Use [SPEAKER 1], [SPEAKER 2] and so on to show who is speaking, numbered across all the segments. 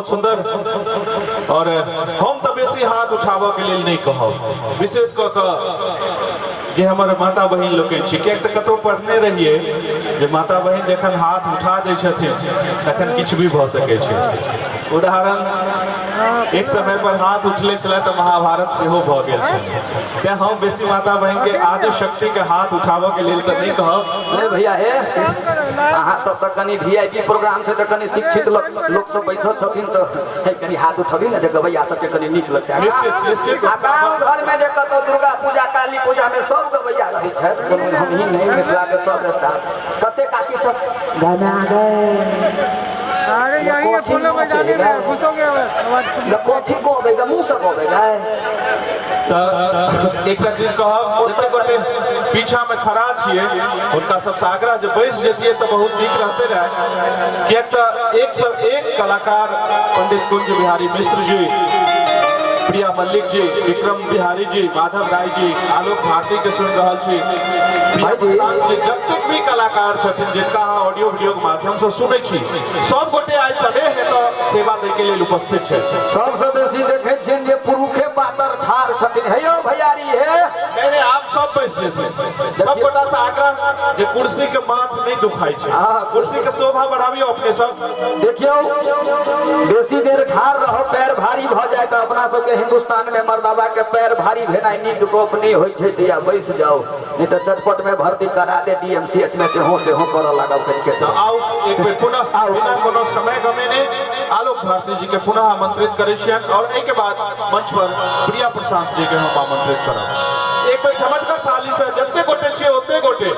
[SPEAKER 1] बहुत सुंदर। और हम तऽ बेसी हाथ उठाबऽ के लेल नहि कहब, विशेष कऽ कऽ जे हमर माता बहिन लोकनि छी, किएक तऽ कतहु पढ़ने रहियै जे माता बहिन जखन हाथ उठा दै छथिन तखन किछु भी भऽ सकै छै। उदाहरण, एक समय पर हाथ उठले छलै तऽ महाभारत सेहो भऽ गेल छलै। तें हम बेसी माता बहिन के आदि शक्ति के हाथ उठाबऽ के लेल तऽ नहि कहब।
[SPEAKER 2] नहीं भैया, हे अहाँ सब तऽ कनि वीआईपी प्रोग्राम छै तऽ कनि शिक्षित लोक सब बैसल छथिन तऽ हे कनि हाथ उठबी ने जे गवैया सबके कनि नीक लगतै।
[SPEAKER 1] निश्चित, निश्चित।
[SPEAKER 2] आ गाँव घर में जे कतौ दुर्गा पूजा काली पूजा में सब गवैया रहै छथि, कोनो हमही नहीं, मिथिला के सब स्टाफ कते काकी सब गाना गए।
[SPEAKER 3] अरे यही है,
[SPEAKER 2] कथी
[SPEAKER 3] फूलों में जाने
[SPEAKER 2] नाचेगा?
[SPEAKER 3] में घुसो गया आवाज सुन।
[SPEAKER 2] कथी गबेगा, मुँह से गबेगा।
[SPEAKER 1] तऽ एकटा चीज कहब, जते गोटे पीछा में खड़ा छियै हुनका सबसँ आग्रह जे बैस जैतियै तऽ बहुत नीक रहते रहे, किएक तऽ एक से एक कलाकार पंडित कुंज बिहारी मिश्र जी, प्रिया मल्लिक जी, विक्रम बिहारी जी, माधव राय जी, आलोक भारती के सुनि रहल छी, प्रिया
[SPEAKER 2] भाईजी।
[SPEAKER 1] प्रशांत जी, जतेक भी कलाकार छथिन जिनका अहाँ ऑडियो वीडियो के माध्यम से सुनै छी, सब गोटे आइ सदेह एतऽ सेवा दै के लेल उपस्थित छथि।
[SPEAKER 2] सबसँ बेसी देखै छियनि जे पुरुखे पातर ठाढ़ छथिन। हे यौ भैयारी, हे
[SPEAKER 1] नहीं नहीं, आप सब बैस जेतै। सब गोटा से आग्रह जे कुर्सी के माथ नहीं दुखाई छै,
[SPEAKER 2] हाँ।
[SPEAKER 1] कुर्सी के शोभा बढ़ाबियो अपने सब।
[SPEAKER 2] देखियौ, बेसी देर ठाढ़ रहो पैर भारी भऽ जाय तऽ अपना सबके हिंदुस्तान में मर्दाबा के पैर भारी भेनाइ नीक गप नहि होइ छै, तऽ बैस जाउ, नहीं तऽ चटपट में भर्ती करा दे डीएमसीएच में चेहो चेहो करऽ लागब कनिके।
[SPEAKER 1] तऽ आउ एक बेर पुनः बिना कोनो समय गमेने आलोक भारती जी के पुनः आमंत्रित करै छियनि और एहि के बाद मंच पर प्रिया प्रशांत जी के हम आमंत्रित करब। एक बेर झमटगर ताली से जते गोटे छियै ओते गोटे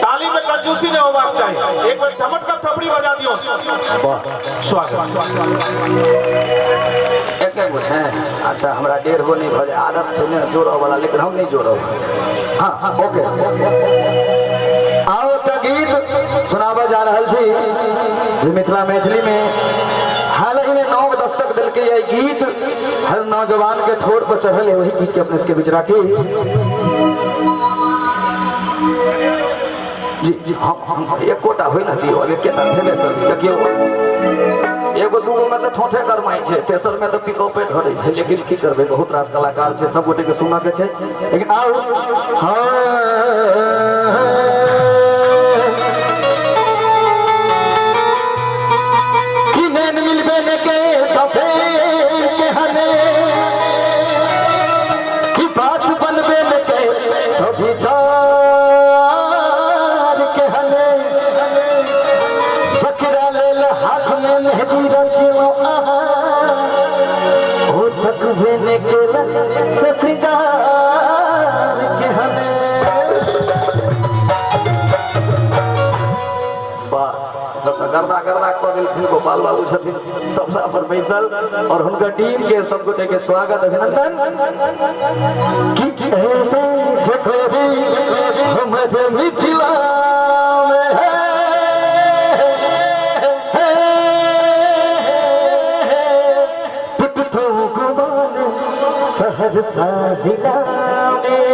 [SPEAKER 1] ताली में कंजूसी नहीं होबाक चाही, एक बेर झमटगर थपड़ी बजा दियौ।
[SPEAKER 2] वाह,
[SPEAKER 1] स्वागत।
[SPEAKER 2] एक गो छै, अच्छा हमरा 1.5 गो नहीं भऽ जाय, आदत छै ने जोड़ऽ वाला, लेकिन हम नहीं जोड़ब। हाँ हाँ ओके। आओ तऽ गीत सुनाबऽ जा रहल छी जे मिथिला मैथिली में हाल ही में नव दस्तक देलकै ये गीत, हर नौजवान के ठोर पर चढ़ल है, वही गीत के अपने सबके बीच राखी। जी जी, हम एकोटा होइ ने दियौ, अब एकेटा भेबे करी। देखियौ, एगो दूगो में तऽ ठोठे गरमाइ छै, तेसर में तऽ पिकअपे धरै छै, लेकिन की करबै, बहुत रास कलाकार छै, सब गोटे के सुनऽ के छै, लेकिन आउ। हाँ, कि नैन मिलबे ने के सफेर के हने, कि बात बनबे ने के कभी चार के हने, जकरा लेल हाथ में मेहंदी रचलो अहाँ, ओ तकबे ने केला तो सिंगार के हने। वाह, सब तऽ गर्दा गर्दा कऽ देलखिन। गोपाल बाबू छथिन तबला पर बैसल और हुनकर टीम के सब गोटे के स्वागत अभिनंदन। कि ऐसे जतरी हमर मिथिला में है, टुटतो गुमान सहरसा जिला में,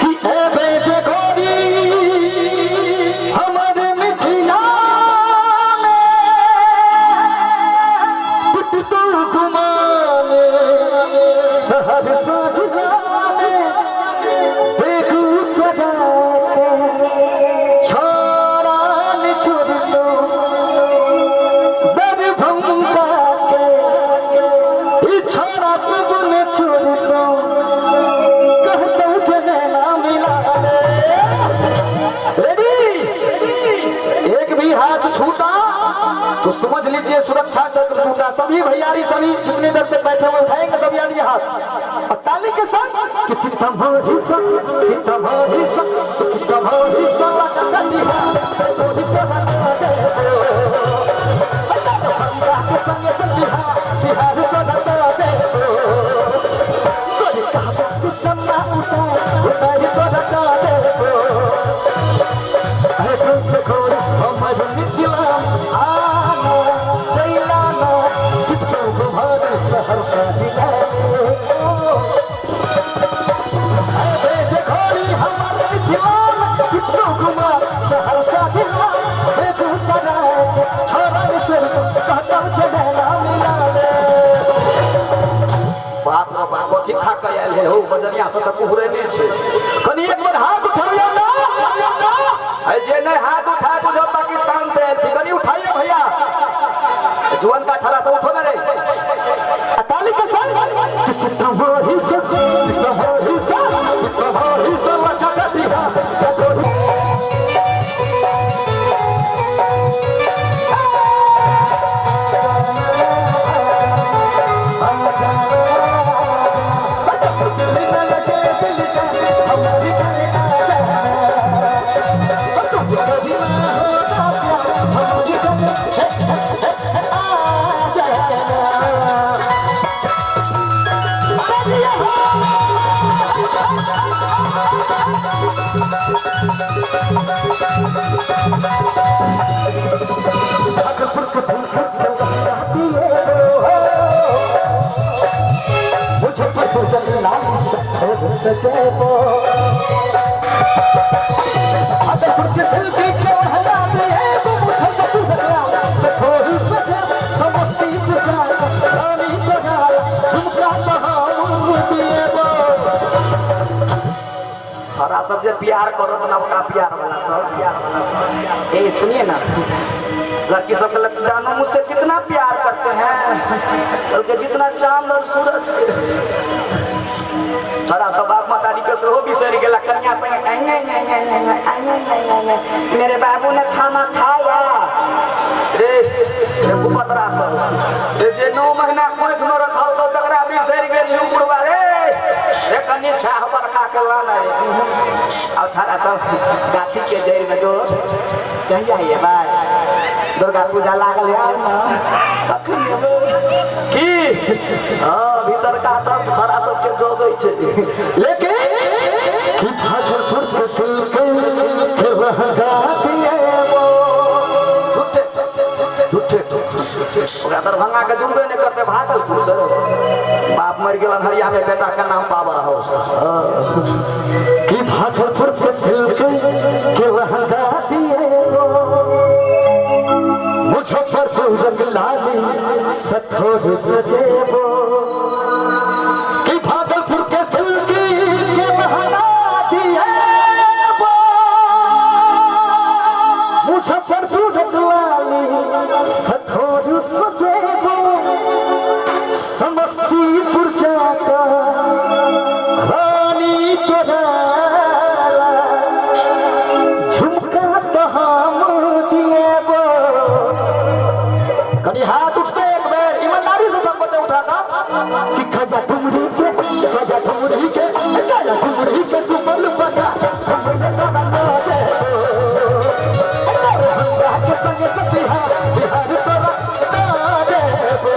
[SPEAKER 2] कि ऐबे जगोरी हमर मिथिला में, टुटतो गुमान सहरसा जिला में, बेगूसराय के छोड़ान छोड़लो दरभंगा के, ई छोड़ा सब ने छोड़लो कहतो जनना मिला। रेडी, एक भी हाथ छूटा तो समझ लीजिए सुरक्षा चक्र टूटा। सभी भैयारी, सभी जितने दर्शक बैठे हुए उठाएंगे सभी आदमी हाथ और ताली के साथ कि सीतामढ़ी सा, सीतामढ़ी सा, सीतामढ़ी सा बिहार को धता दे, चन्ना उतार उतार को धता दे, हमर मिथिला आना चैलाना, कितो कुमार सहरसा जिला, हमर मिथिला कितो कुमार सहरसा जिला, बेगूसराय। आयल है हो बजनिया सब तऽ कुहरेने छै। कनी एक बेर हाथ उठाबियौ ना, अरे जे नहीं हाथ उठाए बुझो पाकिस्तान से आयल छी। कनी उठाइए भैया, जुअन का छड़ा सब उठो ना रे। ताली के संग तुम्हारी से तुम्हारी से तुम्हारी से लचकतिया।
[SPEAKER 4] छोरा सब जे प्यार करत नवका प्यार वाला सब, प्यार वाला सब। ए सुनिए ना, लड़की सब के जानू मुझसे कितना प्यार करते हैं, बल्कि जितना चांद और सूरज से। छोरा सब बाप मातारी के सेहो बिसरि गेला। कन्या संगे मेरे बाबू ने खाना खाया रे रे कुपतरा सब रे, जे 9 महीना कोख में रखल तो तकरा बिसरि गेल you बुढ़वा रे रे। कनी छाह बरका के लाना रे। और छाड़ा सब गाछी के जड़ में दोस्त कहिया अयबै, दुर्गा पूजा लागल है ना कखन अयबै की। हाँ भीतर का तरफ छाड़ा सबके जोगै छै।
[SPEAKER 2] लेकिन कि भागलपुर के सिल्क के लहंगा दिए वो
[SPEAKER 4] झूठे झूठे झूठे ओकरा दरभंगा के जुड़बे नहीं करते भागलपुर से। बाप मर गेल हरिया में, बेटा के नाम पावर हाउस।
[SPEAKER 2] कि भागलपुर के सिल्क के लहंगा दिए वो मुजफ्फरपुर लाली सठोर सजे वो। कि भागलपुर के सिल्क के लहंगा दिए वो मुजफ्फरपुर लाली सठोर सजे वो। समस्तीपुर जाता रानी तोरा झुमका तो हम दिए वो। कभी हाथ उठते एक बेर ईमानदारी से सब बच्चे उठाता कि गया डुमरी के, गया डुमरी के, गया डुमरी के सुपल बजा बिहार तोरा देबो।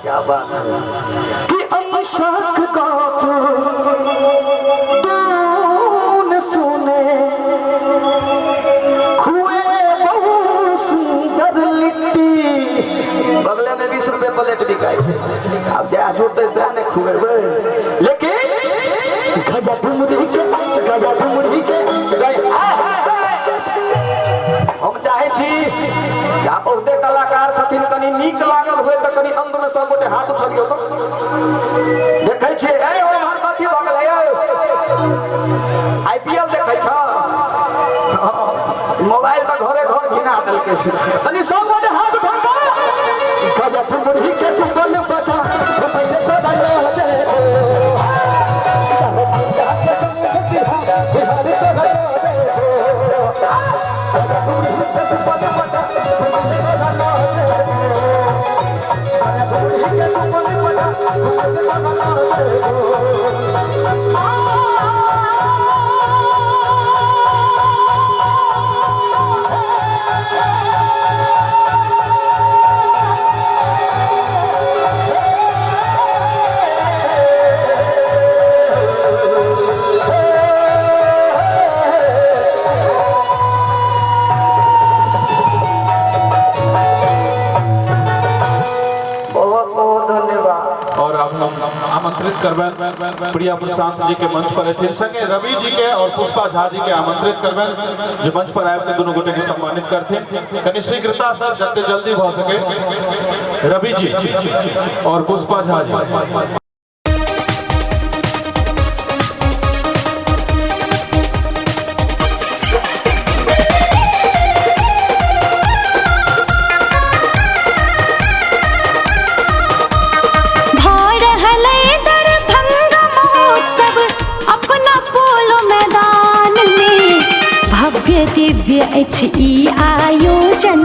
[SPEAKER 4] क्या बात है
[SPEAKER 2] कि अंशक का तूने सुने खुए बहुत सुंदर लिट्टी।
[SPEAKER 4] बगले में 20 रुपए प्लेट बिकाई छै। अब जा जुड़ते से नहीं खुएबै।
[SPEAKER 2] लेकिन गया डुमरी के, गया डुमरी के
[SPEAKER 4] हम चाहे छी जे बहुते कलाकार छथिन, कनी नीक लागल हुए तऽ कनी अंत में सब गोटे हाथ उठबियौ। तऽ देखै छियै ए ओम्हर कथी भऽ गेलै? आईपीएल देखै छ, मोबाइल तऽ घरे घर घिना देलकै। कनी सब गोटे हाथ उठा
[SPEAKER 2] गया डुमरी के सुपल बजा पहले तो बिहार।
[SPEAKER 4] बहुत बहुत धन्यवाद।
[SPEAKER 1] और अब हम आमंत्रित करबनि प्रिया प्रशांत जी के मंच पर एथिन, संगे रवि जी के और पुष्पा झा जी के आमंत्रित करबनि जे मंच पर आबि के दुनू गोटे के सम्मानित करथिन। कनि शीघ्रता से जते जल्दी भ सके रवि जी और पुष्पा झा जी।
[SPEAKER 5] भऽ रहलै दरभंगा महोत्सव अपना पोलो मैदान में। भव्य दिव्य अछि ई आयोजन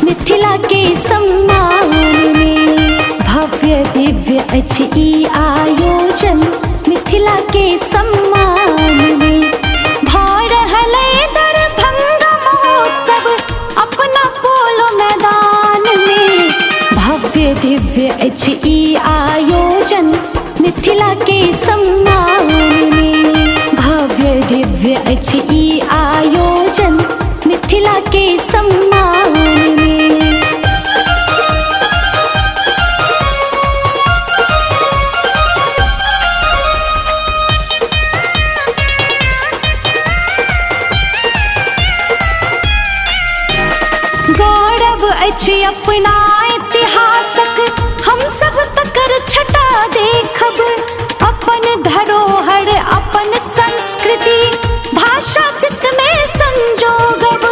[SPEAKER 5] मिथिला के सम्मान में। भव्य दिव्य अछि ई आयोजन मिथिला के सम्मान में। भऽ रहलै दरभंगा महोत्सव अपना पोलो मैदान में। भव्य दिव्य अछि ई आयोजन मिथिला के सम्मान में। भव्य दिव्य अछि ई आयोजन मिथिला के सम्मान में। गौरव अछि अपना इतिहासक, हम सब तकर छटा देखब। अपन धरोहर अपन संस्कृति भाषा चित्त में संजोगब।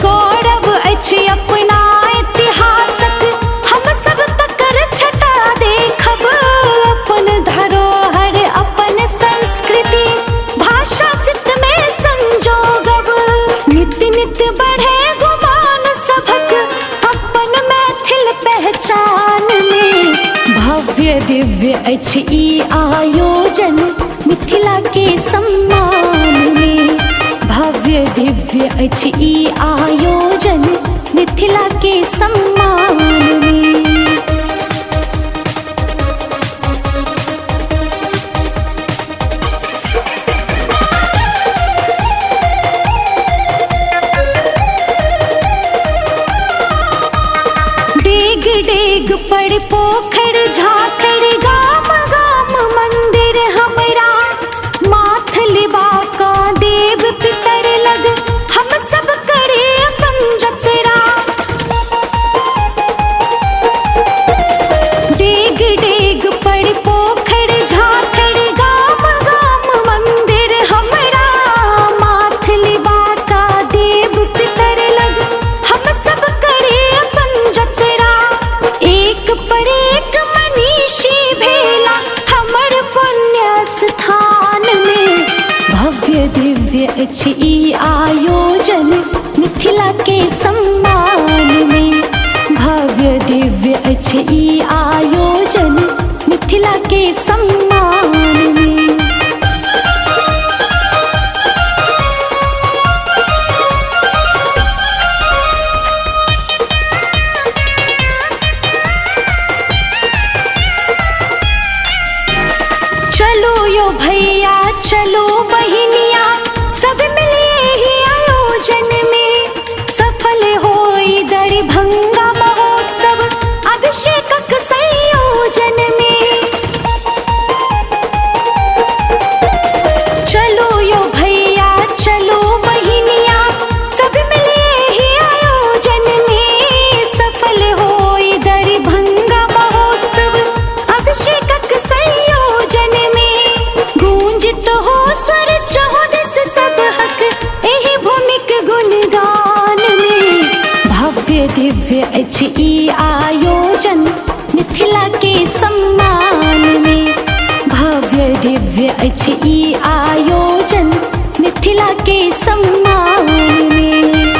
[SPEAKER 5] गौरव अछि अपना इतिहासक, हम सब तकर छटा देखब। अपन धरोहर अपन संस्कृति भाषा चित्त में संजोगब। नित नित बढ़े गुमान सभक अपन मैथिल पहचान में। भव्य दिव्य अछि ई आयोजन मिथिला के सम्मान में। भव्य दिव्य अछि ई आयोजन मिथिला के सम्मान में। डेग डेग पर पोखर झाखर गाम गाम मंदिर हमरा। माथ लिबा का देव पितर लग हम सब करे अपन जतरा। डेग डेग पर पोखर झाखर गाम गाम मंदिर हमरा। माथ लिबा का देव पितर लग हम सब करे अपन जतरा। एक पर एक मनीषी भेला हमर पुण्य स्थान में। भव्य दिव्य अछि ई आयोजन मिथिला के सम्मान में। भव्य दिव्य अछि ई आयोजन मिथिला के सम्मान में। चलो यो भैया चलो बहिनिया सब मिले ही आयोजन में। सफल होई दरभंगा महोत्सव अभिषेकक संयोजन में। चलो यो भैया चलो बहिनिया सब मिले ही आयोजन में। सफल होई दरभंगा महोत्सव अभिषेकक संयोजन में। गूंजित हो स्वर चौदिस सबहक एहि भूमिक गुणगान में। भव्य दिव्य अछि ई आयोजन मिथिला के सम्मान में। भव्य दिव्य अछि ई आयोजन मिथिला के सम्मान में।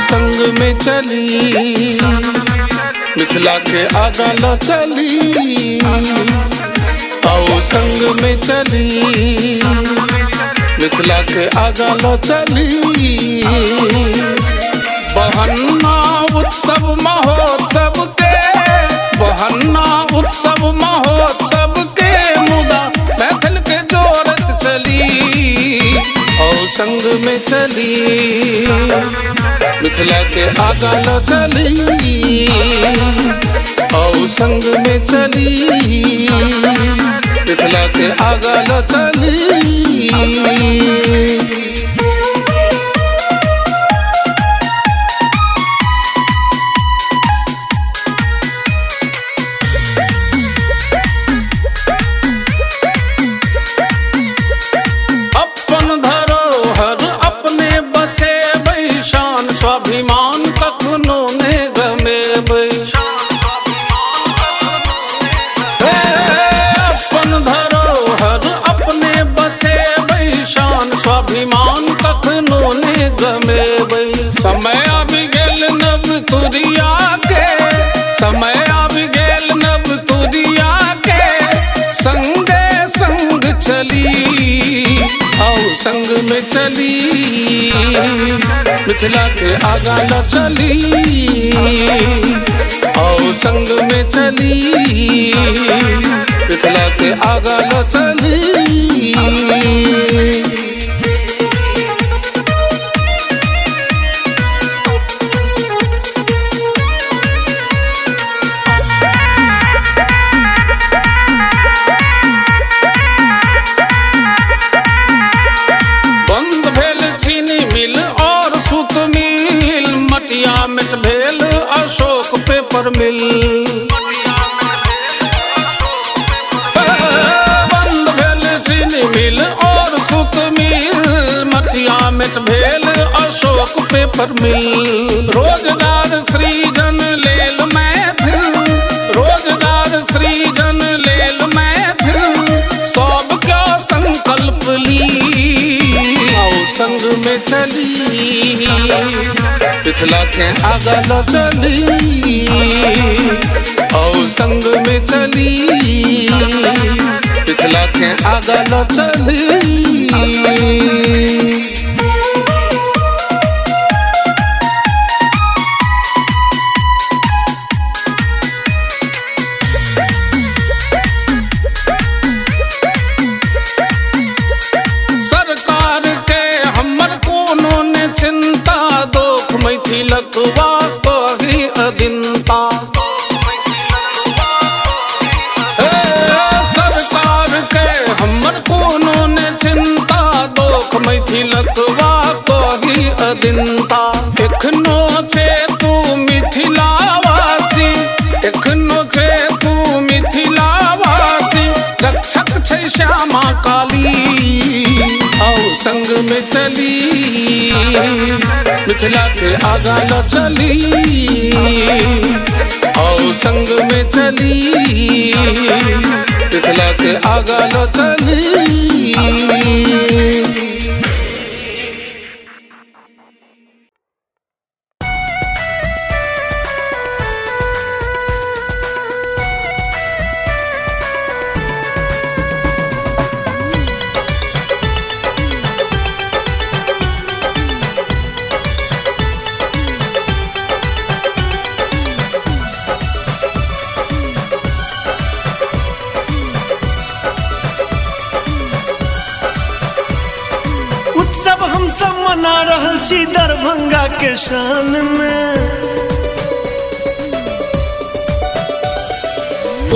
[SPEAKER 6] संग में चली, मिथिला के आगा ल चली। आओ संग में चली, मिथिला के आगा ल चली। बहन्ना उत्सव महोत्सव के, बहन्ना उत्सव महोत्सव के, मुदा मैथिल के जोरत चली। आओ संग में चली, मिथिला के आगा ल चली। आओ संग में चली, मिथिला के आगा ल चली। अपन धरोहर अपने बचेबै, शान स्वाभिमान कखनो ने गमेबै। अपन धरोहर अपने बचेबै, शान स्वाभिमान कखनो ने गमेबै। समय आबि गेल नव तुरिया के, समय आबि गेल नव तुरिया के, संगे संग चली। आओ संग में चली, मिथिला के आगा ल चली। आओ संग में चली, मिथिला के आगा ल चली। बंद भेल चीनी मिल और सूत मिल, मटिया मिट भेल अशोक पेपर मिल। बंद भेल चीनी मिल और सूत मिल, मटिया मिट भेल अशोक पेपर मिल। रोजगार सृजन लेल मैथिल, रोजगार सृजन लेल मैथिल, सबके संकल्प ली। आओ संग में चली, मिथिला के आगा ल चली। आओ संग में चली, मिथिला के आगा ल चली। सरकार के हमर कोनो ने चिंता, दोख मैथिलक वा कही अदिनता। सरकार के हमर कोनो ने चिंता, दोख मैथिलक वा कही अदिनता। एखनो छे तू मिथिलावासी, एखनो छे तू मिथिलावासी, रक्षक छै श्यामा काली। आओ संग में चली, मिथिला के आगा ल चली। आओ संग में चली, मिथिला के आगा ल चली।
[SPEAKER 7] उत्सव हम सब मना रहल छी दरभंगा के शान में।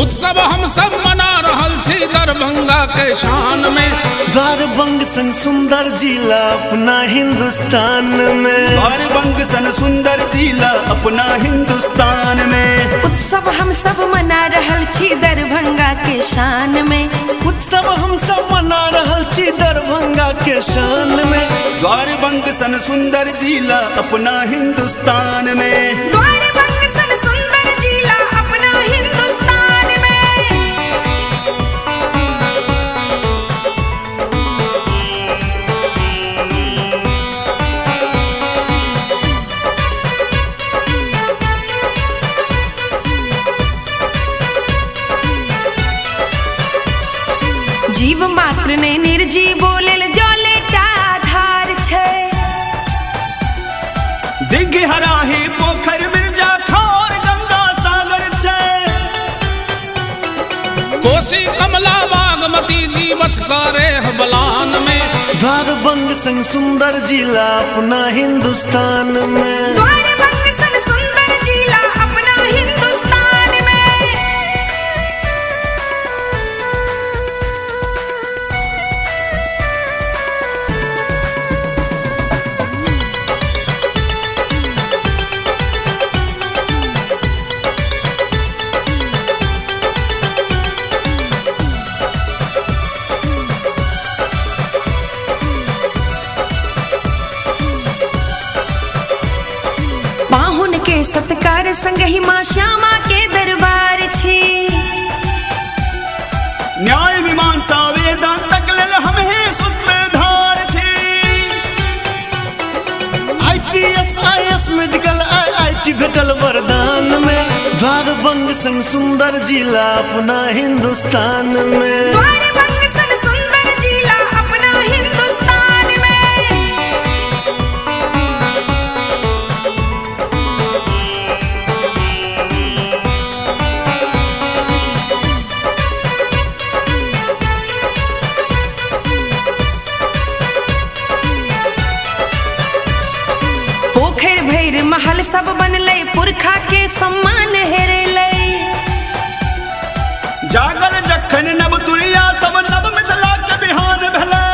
[SPEAKER 6] उत्सव हम सब मना रहल छी दरभंगा के शान में।
[SPEAKER 7] द्वारबंग सन सुंदर जिला अपना हिंदुस्तान में।
[SPEAKER 8] द्वारबंग सन सुंदर जिला अपना हिंदुस्तान में।
[SPEAKER 9] उत्सव हम सब मना रहल छी दरभंगा के शान में।
[SPEAKER 7] उत्सव हम सब मना रहल छी दरभंगा के शान में।
[SPEAKER 8] द्वारबंग सन सुंदर जिला अपना हिंदुस्तान में।
[SPEAKER 9] द्वारबंग सन सुंदर जिला अपना हिंदुस्तान में।
[SPEAKER 8] हराही पोखर मिर्जा खार गंगा सागर छै।
[SPEAKER 6] कोसी कमला बागमती जीवछ करे बलान में।
[SPEAKER 7] द्वारभंग संग सुंदर जिला अपना हिंदुस्तान में।
[SPEAKER 9] द्वारभंग सन सुंदर जिला अपना हिंदुस्तान में। पाहुन के सत्कार संगहि माँ श्यामा के दरबार छी।
[SPEAKER 8] न्याय मीमांसा वेदांतक लेल हमही सूत्रधार छी।
[SPEAKER 7] आईपीएस आईएएस मेडिकल आईआईटी भेटल वरदान में। द्वारभंग संग सुंदर जिला अपना हिंदुस्तान में।
[SPEAKER 9] द्वारभंग सन सुंदर जिला अपना हिंदुस्तान में। पोखरि भरि महल सब बनलै, पुरखा के सम्मान हेरेलै।
[SPEAKER 8] जागल जखन नव तुरिया सब नव मिथिला के बिहान भेलै।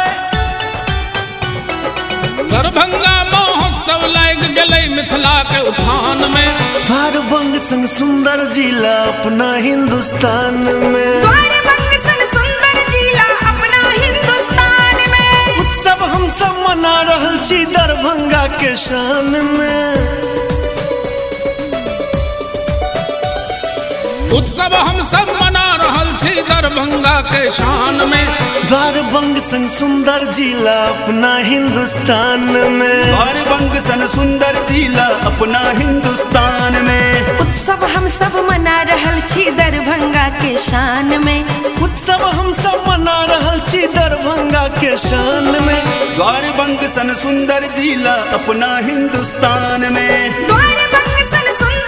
[SPEAKER 6] दरभंगा महोत्सव लागि गेलै मिथिला के उठान में।
[SPEAKER 7] द्वारभंग संग सुंदर जिला अपना हिंदुस्तान में।
[SPEAKER 9] द्वारभंग सन सुंदर जिला अपना हिंदुस्तान में।
[SPEAKER 7] उत्सव हम सब मना रहल छी दरभंगा के शान में।
[SPEAKER 6] उत्सव हम सब मना रहल छी दरभंगा के शान में।
[SPEAKER 7] द्वारभंग संग सुंदर जिला अपना हिंदुस्तान में।
[SPEAKER 8] द्वारभंग सन सुंदर जिला अपना हिंदुस्तान में।
[SPEAKER 9] उत्सव हम सब मना रहल छी दरभंगा के शान में।
[SPEAKER 7] उत्सव हम सब मना रहल छी दरभंगा के शान में।
[SPEAKER 8] द्वारभंग सन सुंदर जिला अपना हिंदुस्तान में।
[SPEAKER 9] द्वारभंग सन सुंदर